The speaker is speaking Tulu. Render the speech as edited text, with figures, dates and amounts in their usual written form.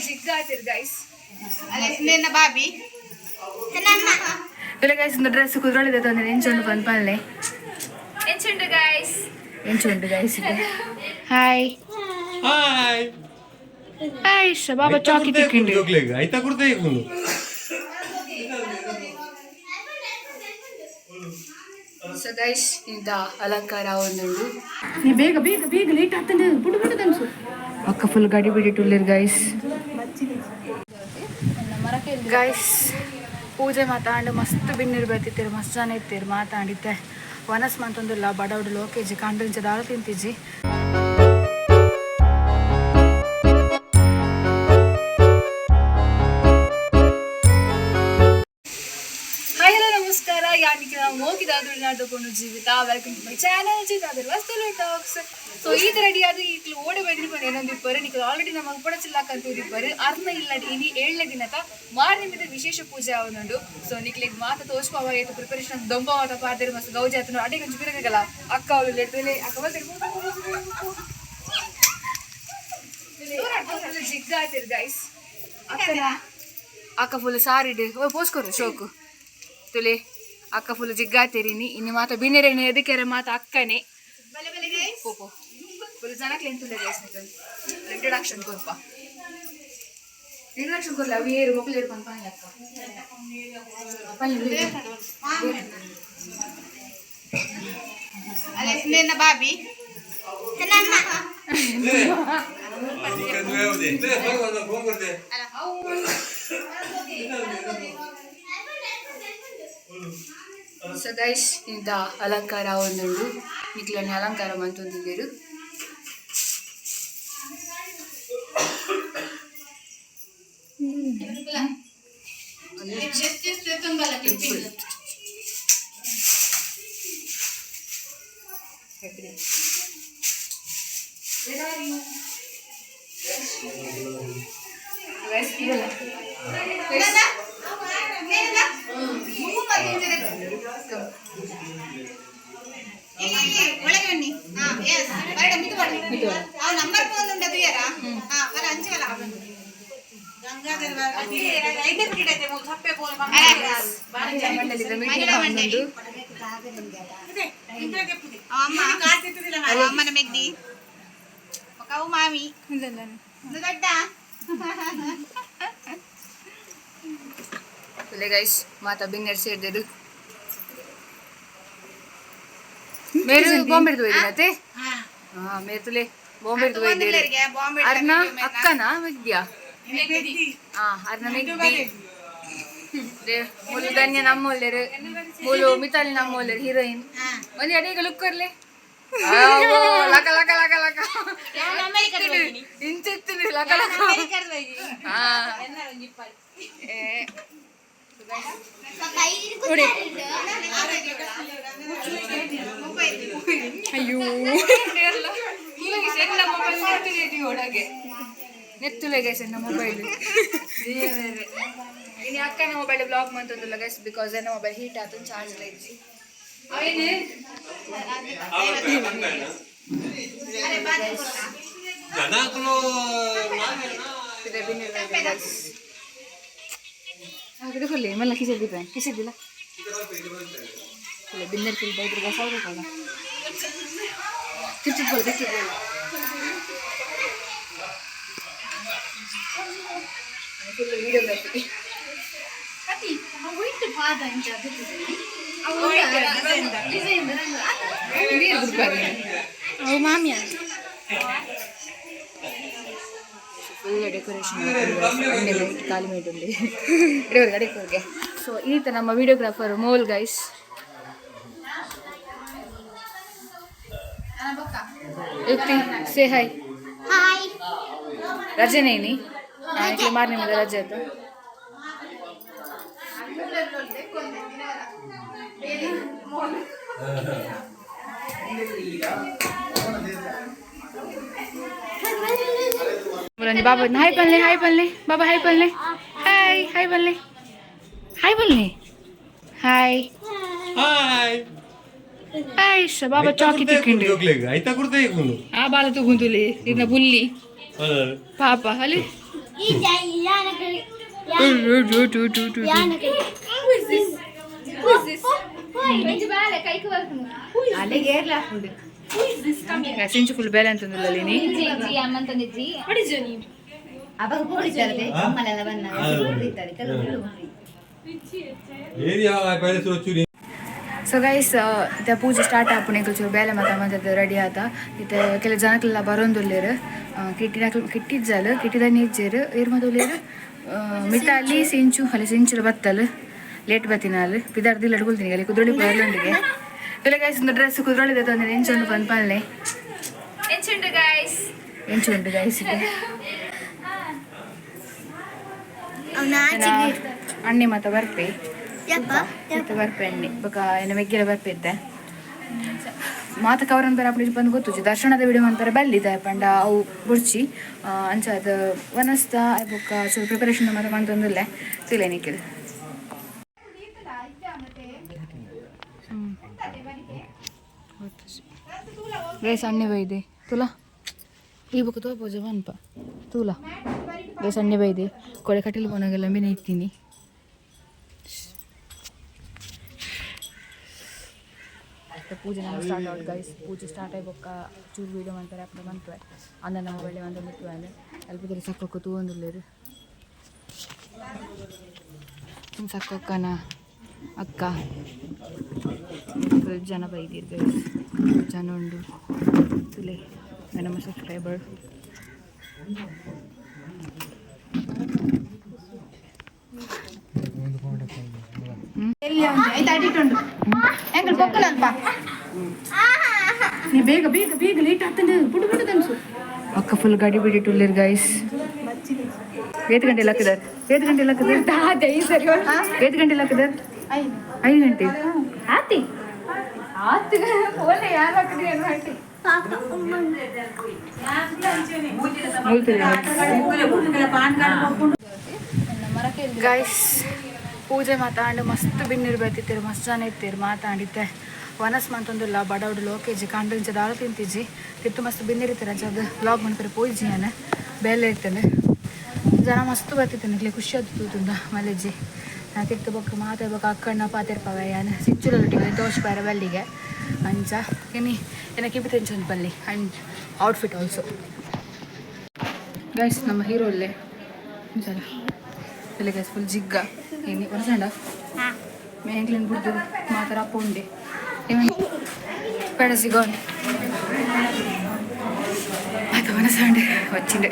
ಜಿಗ್ಗಾತಿರ್ ಗೈಸ್. ನಿನ್ನ ಬಾಬಿ. ಇಲ್ಲ ಗೈಸ್, ಒಂದು ಡ್ರೆಸ್ ಕುದ್ರೊಳಿದೆ ತಂದೆ. ಎಂಚುಂಡು ಪನ್ಪಲ್ಲೆ? ಎಂಚುಂಡು ಗೈಸ್? ಎಂಚುಂಡು guys? Hi. Hi. Hi Baba, ಚಾಕಿ ತಿಕ್ಕಿಂಡು. ಐತಾ ಕುಡ್ದೆ ಇಕ್ಕುಂಡು. ಸೊ ಗೈಸ್, ಇಂದ ಅಲಂಕಾರ ಒಂದುಂಡು. ನೀ ಬೇಗ ಬೇಗ ಬೇಗ, ಲೇಟ್ ಆಗ್ತದೆ. ಬುಡು ಬುಡು ತನ್ಸು. ಅಕ್ಕ ಫುಲ್ ಗಾಡಿ ಬಿಡಿಟ್ಟುಲ್ಲೇರು ಗೈಸ್. ಗೈಸ್, ಪೂಜೆ ಮಾತಾಂಡು ಮಸ್ತ್ ಬಿನ್ನಿರು ಬರ್ತಿತ್ತೀರು, ಮಸ್ತ್ ಜನ ಇತ್ತೀರು. ಮಾತಾಡಿದ್ದೆ ವನಸ್ ಮಂತೊಂದುಲ್ಲ. ಬಡವಡು ಲೋಕೇಜಿ ಕಂಡು ದಾಳ ತಿಂತಿಜ್ಜಿ. ಹಾಯ್, ಹಲೋ, ನಮಸ್ಕಾರ. ಯಾನಿಗೆ ನಾವು ಮೋಕಿದಾದ್ರು ನಾಡ್ಕೊಂಡು ಜೀವಿತ. Welcome to my channel ಜೀವಿತ ವಸ್ತು ಟಾಕ್ಸ್. ಸೊ ಈಗ ರೆಡಿ ಆದ ಈಗಲೂ ಓಡಿ ಬೈದ್ರಿ ಬಂದು ಏನೊಂದು ಇಪ್ಪರು. ನಿಕ್ಲು ಆಲ್ರೆಡಿ ನಮಗೆ ಪಡಚಿಲ್ಲಾಕಂತ ಇಪ್ಪರು. ಅರ್ನ ಇಲ್ಲ, ಇನಿ ಏಳನೇ ದಿನತ ಮಾರನೇ ವಿಶೇಷ ಪೂಜೆ ಆವನುಂಡು. ಸೊ ನಿಕ್ಲಿಗ್ ಮಾತ ತೋಚ್ಪಾವ ಏತು ಪ್ರಿಪರೇಷನ್ ದೊಂಬ ಮಾತ ಪಾದೇರು. ಮಸ್ತ್ ಗೌಜಿ ಆತನು. ಅಡೆ ಕೊಂಚ ಬಿರಗಲ್ಲ. ಅಕ್ಕ ಅವಳು ಲೇಟ್ ಅಕ್ಕ ಬರ್ತಾರೆ. ಜಿಗ್ಗಾತಿರ್ ಗೈಸ್. ಅಕ್ಕನ ಅಕ್ಕ ಫುಲ್ ಸಾರಿಡ್ ಓ ಪೋಸ್ಕೊರು ಶೋಕು ತುಲೆ. ಅಕ್ಕ ಫುಲ್ ಜಿಗ್ಗಾತಿರಿನಿ. ಇನ್ನು ಮಾತ ಬಿನ್ನೆರೆ ಎದಕ್ಕೆರೆ ಮಾತ ಅಕ್ಕನೆ. ಪೋಪೋ ಫುಲ್ ಜನಕ್ಕೆ ಎಂತುಲ್ಲ ಗೈಸ್. ಇಂಟ್ರೊಡಕ್ಷನ್ ಕೊರ್ಪ, ಇಂಟ್ರೊಡಕ್ಷನ್ ಕೊರ್ಲ. ಅವು ಏರು ಮೊಕ್ಕಲು ಏರು ಪನ್ಪ ಅಕ್ಕ ಪನ್ಲೆ. ಅಲ್ಲೇ ನಿನ್ನ ಬಾಬಿ. ಸೊ ಗೈಸ್, ಇಂದ ಅಲಂಕಾರ ಒಂದುಂಡು. ನಿಕ್ಲನೆ ಅಲಂಕಾರ ಮಂತೊಂದುಲ್ಲೆರ್. Where are you? Guys, ಇದಲ್ಲ. Guys, ಒಳಗೆ ಬನ್ನಿ. ಹಾ, ಎಸ್, ಬರಡ ಮಿತು ಬಡ. ಅವ್ ನಂಬರ್ ಫೋನ್ ಉಂಡ ತುಯರ. ಹಾ, ಬರ ಅಂಚಲ. ಮಂಡಳಿದ ಮೀಟಿಂಗ್ ಒಂದುಂಡು. ಅಮ್ಮ, ಅಮ್ಮನ ಮೆಗ್ದಿ ಕವು ಮಾಮಿ ದೊಡ್ಡ. ತುಲೆ ಗೈಸ್, ಮಾತ ಬಿನ್ನರ್ ಸೇರ್ದೆದು. ಮೇರು ಬಾಂಬೆ ಹೋಯ್ದಿನತೆ. ಹಾ, ಮೇರು ತುಲೆ ಬಾಂಬೆ ಹೋಯ್ದಿರಿ. ಅರ್ನ ಅಕ್ಕನ ಮೆಗ್ದಿಯಾ? ಹಾ, ಅರ್ನ ಮೆಗ್ದಿ. ಮೂಲು ಧನ್ಯ ನಮ್ಮೊಲ್ಲೆರು, ಮೂಲು ಮಿತಾಲಿ ನಮ್ಮೊಲ್ಲೆರು ಹೀರೋಯಿನ್. ಒಂದೇ ಅಡೀಗ ಲುಕ್ ಕೊರ್ಲೆ. ಲಕ ಲಕ ಲಕ ಲಕ ಇಂಚಿತ್ತು ಲಕ ಲಕ. ಹಾ, ಏ ನೋಡಿ. ಅಯ್ಯೋ, ಮೊಬೈಲ್ ನೆತ್ತುಲೆ ಒಳಗೆ ನೆತ್ತುಲೆ ಗೈಸ್ ಎನ್ನ ಮೊಬೈಲ್. ಇನ್ನು ಅಕ್ಕನ ಮೊಬೈಲ್ ಬ್ಲಾಗ್ ಮಂತೊಂದುಲ್ಲ ಗೈಸ್, because ಎನ್ನ ಮೊಬೈಲ್ ಹೀಟ್ ಆತು, ಚಾರ್ಜ್ ಇಲ್ಲ ಇಜ್ಜಿ. ಅವೇನು ಜನಕುಲು. ಕೊಲ್ಲಿ ಮಲ್ಲ ಕಿಸೆ ದೀಪ ಕಿಸೆದಿಲ್ಲ ಇಲ್ಲ. ಬಿನ್ನರ್ ಫುಲ್ ಬೈದ್ರ ಗಸ ಹೋಗಲ್ಲ. ತಿರ್ಚಿಟ್ಕೊಳ್ಳಿ, ತಿರ್ಚಿಟ್ಕೊಳ್ಳಿ. Full videography. ಅವು ಮಾಮಿಯ. ಫುಲ್ ಡೆಕೋರೇಷನ್ ಲೈಟ್ ಖಾಲಿ ಮೇಡುಂಡಿ ಅಡಿವರೆಗೆ ಅಡಿವರೆಗೆ. ಸೊ ಈತ ನಮ್ಮ ವಿಡಿಯೋಗ್ರಾಫರ್ ಮೋಲ್ ಗೈಸ್. ಯುಕ್ತಿ, ಸೇ ಹಾಯ್. ಹಾಯ್. ರಜೆನೇ ನೀ ಮಾರನೇ ಮೇಲೆ ರಜೆ ಆಯ್ತು. ಬಾಬಾ ಹಾಯ್ ಪಲ್ಲೆ, ಹಾಯ್ ಪಲ್ಲೆ ಬಾಬಾ, ಹಾಯ್ ಪಲ್ಲೆ, ಹಾಯ್ ಹಾಯ್ ಪಲ್ಲೆ, ಹಾಯ್ ಪಲ್ಲೆ, ಹಾಯ್. ಹಾಯ್. ಹಾಯ್ ಬಾಬಾ, ಚಾಕಿ ತಿಕ್ಕಿಂಡು. ಐತಾ ಕುಡ್ದೆ ಇಕ್ಕುಂಡು. ಆ ಬಾಲ ತಗೊಂತುಲಿ ಇರ್ನ ಬುಲ್ಲಿ ಪಾಪ ಅಲ್ಲಿ. ಸಿಂಚು ಫುಲ್ ಬೇಲೆ ಅಂತಂದಿಲ್ಲ ನೀ. ಏರಿಯಾ ಪೈಲೆ ಸುರಚುರಿ. ಸೊ ಗೈಸ್, ಇತ್ತೆ ಪೂಜೆ ಸ್ಟಾರ್ಟ್ ಆಪುಂಡು. ಎಂಕುಲು ಚೂರು ಬೇಲೆ ಮಾತ ಮಂತದ್ದು ರೆಡಿ ಆತ. ಇತ್ತೆ ಕೆಲ ಜನಕ್ಲೆಲ್ಲ ಬರೋಂದುಲ್ಲೆರ್. ಕಿಟ್ಟಿನಕ್ಲು ಕಿಟ್ಟಿಜ್ಜಲ್, ಕಿಟ್ಟಿದ ಇಜ್ಜೆರ್. ಏರ್ ಮಾತ ಉಲ್ಲೆರ್? ಮಿತಾಲಿ, ಸಿಂಚು. ಅಲ್ಲಿ ಸಿಂಚುಲ ಬತ್ತಲ್, ಲೇಟ್ ಬತ್ತಿನಾಲ್. ಪಿದಾರ್ದಿಲ್ಲ ಕುಲ್ತೀನಿ. ಅಲ್ಲಿ ಕುದ್ರೋಳಿ ಬರಲುಂಡಿಗೆ ಇಲ್ಲ ಗೈಸ್. ಒಂದು ಡ್ರೆಸ್ ಕುದ್ರೋಳಿ ತಂದೆ. ಎಂಚುಂಡು ಪನ್ಪಲ್ನೆ. ಎಂಚುಂಡು ಗೈಸ್? ಎಂಚುಂಡು ಗೈಸ್? ಅಣ್ಣೆ ಮಾತ ಬರ್ಪೆ. ಇತ್ತೆ ಬರ್ಪೆ ಅಣ್ಣೆ. ಬೊಕ ಏನ ಮೆಗ್ಗೆಲ ಬರ್ಪೆ. ಇತ್ತೆ ಮಾತ ಕವರನ್ ಬೇರೆ ಅಪ್ಪಣೆ ಬಂದು ಗೊತ್ತುಜಿ. ದರ್ಶನದ ವಿಡಿಯೋ ಮನ್ಪರೆ ಬಲ್ಲಿದೆ ಪಂಡ ಅವು ಬುಡ್ಚಿ. ಅಂಚ ಅದು ವನಸ್ತ ಬೊಕ್ಕ ಚೂರು ಪ್ರಿಪರೇಷನ್ ಮಾತ ಮಂತೊಂದುಲ್ಲೆ. ತುಲೆ ನಿಕ್ಕಿಲ್. ಗೈಸ್, ಅಣ್ಣೆ ಬೈದೆ. ತುಲಾ, ಈ ಬೊಕ್ಕ ತೋಪೋಜ ಪನ್ಪ. ತೂಲ ಗೈಸ್, ಅಣ್ಣೆ ಬೈದೆ. ಕೊಡೆ ಕಟೀಲು ಪೋನಾಗೆಲ್ಲ ಮಿನಿ ಇತ್ತೀನಿ. ಪೂಜೆ ನಮ್ಮ ಸ್ಟಾರ್ಟ್ ಔಟ್ ಗೈಸ್. ಪೂಜೆ ಸ್ಟಾರ್ಟ್ ಆಗಿ ಬೊಕ್ಕ ಚೂರು ವೀಡಿಯೋ ಮಾಡ್ತಾರೆ, ಅಪ್ಲೋಡ್ ಮಾಡ್ತಾರೆ. ಅಂದ ನಮ್ಮ ಒಳ್ಳೆ ಒಂದು ಮಿತ್ತು ಅಲ್ಪ ಸಕ್ಕೊಕ್ಕ ತೂವೊಂದುಲ್ಲೆರ್. ಸಕ್ಕೊಕ್ಕನ ಅಕ್ಕ. ಜನ ಬೈದಿರ್ ಗೈಸ್, ಜನ ಉಂಡು. ತುಲೆ ನಮ್ಮ ಸಬ್ಸ್ಕ್ರೈಬರ್. ಎಂಕಲ್ ಪೊಕ್ಕಲಲ್ಪ. ನೀ ಬೇಗ ಬೇಗ ಬೇಗ, ಲೇಟ್ ಆಗ್ತದೆ. ಬಿಡು ಬಿಡು ತನ್ಸು. ಅಕ್ಕ ಫುಲ್ ಗಾಡಿ ಬಿಟ್ಟಿಟ್ಟುಲ್ಲೇರು ಗೈಸ್. ಏತ್ ಗಂಟೆ ಹಾಕಿದಾರೆ? ಏತ್ ಗಂಟೆ ಹಾಕಿದಾರೆ? ಏತ್ ಗಂಟೆ ಹಾಕಿದಾರೆ? 5 ಗಂಟೆ ಆತಿ ಆತು ಓಲೆ ಯಾರು ಹಾಕಿದ್ರಿ ಏನು ಹಾಕಿ. ಗೈಸ್, ಪೂಜೆ ಮಾತಾಂಡು ಮಸ್ತ್ ಬಿನ್ನಿರು ಬರ್ತಿತ್ತೀರು, ಮಸ್ತ್ ಜನ ಇತ್ತೀರು. ಮಾತಾಡಿತ್ತೆ ವನಸ್ ಮಂತೊಂದುಲ್ಲ. ಬಡವಡು ಲೋಕೇಜಿ ಕಂಡು ದಾಳ ತಿಂತಿಜ್ಜಿ. ತಿತ್ತು ಮಸ್ತ್ ಬಿನ್ನಿರ್ತಾರೆ. ಅಂಚ ಅದು ವ್ಲಾಗ್ ಮನ್ಪರೆ ಪೋಯಿಜಿ ನಾನು, ಬೇಲೆ ಇರ್ತೇನೆ. ಜನ ಮಸ್ತ್ ಬರ್ತಿತ್ತು. ನಿಕ್ಲೆ ಖುಷಿ ಆತು ತೂತುಂದ ಮಲೆಜ್ಜಿ. ನಾ ತಿರ್ತು ಬೊಕ್ಕ ಮಾತಾಡ್ಬೇಕು. ಅಕ್ಕಣ್ಣ ಪಾತೆರ್ಪವ. ಯಾನ್ ಸಿಚ್ಚುಲೊಟ್ಟಿಗೆ ದೋಷ ಬಾರ ಬಲ್ಲಿಗೆ. ಅಂಚ ಇನಿ ಎನ್ನ ಕಿಪಿ ತೆಂಚೊಂದು ಬಲ್ಲಿ ಆ್ಯಂಡ್ ಔಟ್ಫಿಟ್ ಆಲ್ಸೋ. ಗೈಸ್, ನಮ್ಮ ಹೀರೋ ಅಲ್ಲೇ ಅಂಚಲ ಇಲ್ಲ ಗೈಸ್. ಫುಲ್ ಜಿಗ್ಗ ಏನಿ ಹೊರಸಂಡ ಮೇಂಗ್ಲಿನ್ ಬಿಡ್ದು ಮಾತಾರ ಅಪ್ಪ ಉಂಡೆ ಬೇಡ ಸಿಗೋನ್. ಆತ ಮನಸಂಡೆ వచ్చిಂಡೆ.